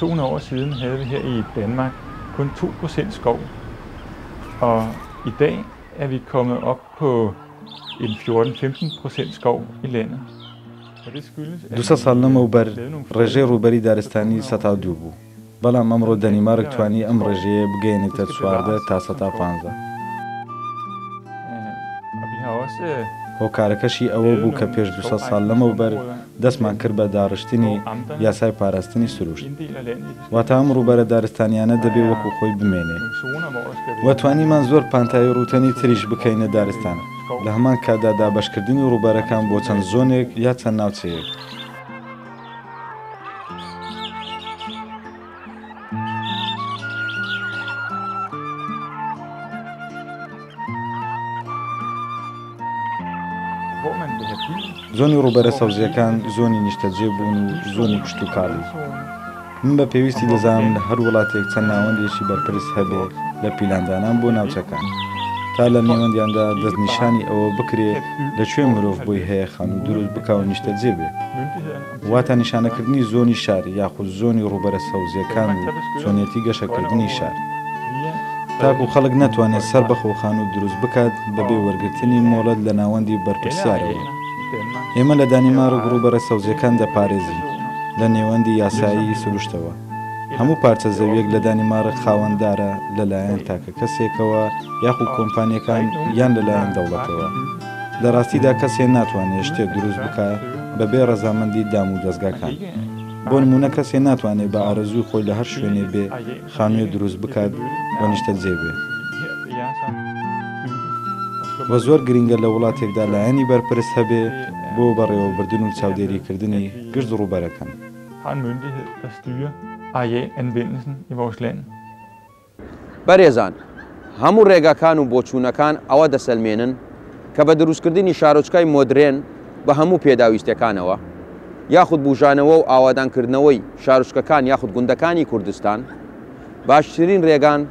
200 år siden havde vi her i Danmark kun 2% skov. Og i dag er vi kommet op på en 14-15% skov i landet. Og det skyldes, at 200 ساڵ vi لەمەوبەر lavede nogle ڕێژەی fredede ڕووبەری دارستانی zoner سەتا دوو بوو، بەڵام ئەمڕۆ områder. دەنیمارک Der توانی ئەم skov, ڕێژەیە det بگەیەنێتە skal 14 bevares تا som سەتا skov. پانزە. Og vi har også هۆکارەکەشی ئەوە lavet بوو کە nogle پێش 200 ساڵ لەمەوبەر skovrejsningsområder i دەستمان landet, کرد بە داڕشتنی hvor amterne یاسای پاراستنی سروشت. inddeler landet i forskellige واتە ئەم ڕووبەرە دارستانیانە Der دەبێ er وەکو خۆی بمێنێ. nogle zoner, hvor der skal و være توانیمان زۆر پانتایی ڕووتەنی zoner, تریش hvor بکەینە der skal دارستان. være skov. لە هەمان کاتدا دابەشکردنی ڕووبەرەکان Andre بۆ zoner چەند med زۆنێک یا چەند ناوچەیەک. Hvor man vil have bil, زۆنی ڕووبەرە hvor man ikke سەوزییەکان vil have زۆنی نیشتەجێ بوون و زۆنی bilzone, کشتوکاڵی. grønzone, من بە og پێویستی hvor man دەزانم gerne لە هەر وڵاتێک چەند ناوەندێکی بەرپرس هەبێ vokse. لە پیلاندانان بۆ Det ناوچەکان. تا لە folk نێوەندیاندا ikke bare دەستنیشانی ئەوە بکرێ kan bygge, لە کوێ hvor de مرۆڤ har بۆی lyst, هەیە خانوو uden دروست at بکا و at نیشتەجێ بێ. myndighederne om واتە tilladelse نیشانەکردنی زۆنی شار یاخود زۆنی ڕووبەرە سەوزییەکان Danmark و der beskytter چۆنیەتی grønne گەشەکردنی områder شار. via تاکو fredning خەڵک af نەتوانێت folk سەر mark. بەخۆ خانوو دروست بکات بەبێ Og وەرگرتنی det er مۆڵەت لە ناوەندی alle بەرپرسیارەوە. arealer i Danmark ئێمە لە er jo دانیمارک ejet ڕووبەرە سەوزییەکان af دەپارێزین privatpersoner, لە نێوەندی یاسایی virksomheder سروشتەوە. eller هەموو پارچە det زەویەک لە offentlige, دانیمارک kommuner, خاوەندارە لەلایەن staten. تاکە کەسێکەوە یاخود Og der er کۆمپانیەکان ikke nogen, یان لەلایەن der bare kan دەوڵەتەوە. bygge لە ڕاستیدا کەسێ ناتوانێت uden شتێک at de دروست først بکا søger om بەبێ tilladelse. ڕەزامەندی دام و Man kan دەزگاکان. ikke بۆ bare نمونە bygge کەسێ ناتوانێت بە og ئارەزووی خۆی لە هەر شوێنێ udlægge بێ et areal, som خانوویە ikke دروست bliver بکات benyttet و af andre. نیشتەجێ بێ. Og sige, her vil jeg så bygge og slå وە mig زۆر ned. گرنگە لە وڵاتێکدا Så لایەنی بەرپرس هەبێ det er بۆ بەڕێوەبردن و det her med, چاودێریکردنی at vi گشت ڕووبەرەکان. har en myndighed, der styrer arealanvendelsen i vores land. بەرێزان، هەموو رێگاکان و بۆچوونەکان ئەوە دەسەلمێنن کە بە دروستکردنی شارۆچکای مۆدرێن بە هەموو پێداویستیەکانەوە، یاخود بوژانەوە و ئاوادانکردنەوەی شارۆچکەکان یاخود گوندەکانی کوردستان، باشترین رێگان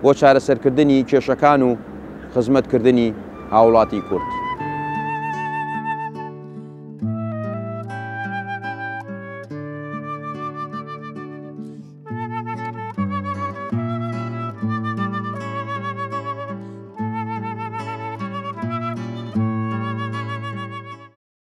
بۆ چارەسەرکردنی کێشەکان و خزمەتکردنی هاوڵاتی کورد.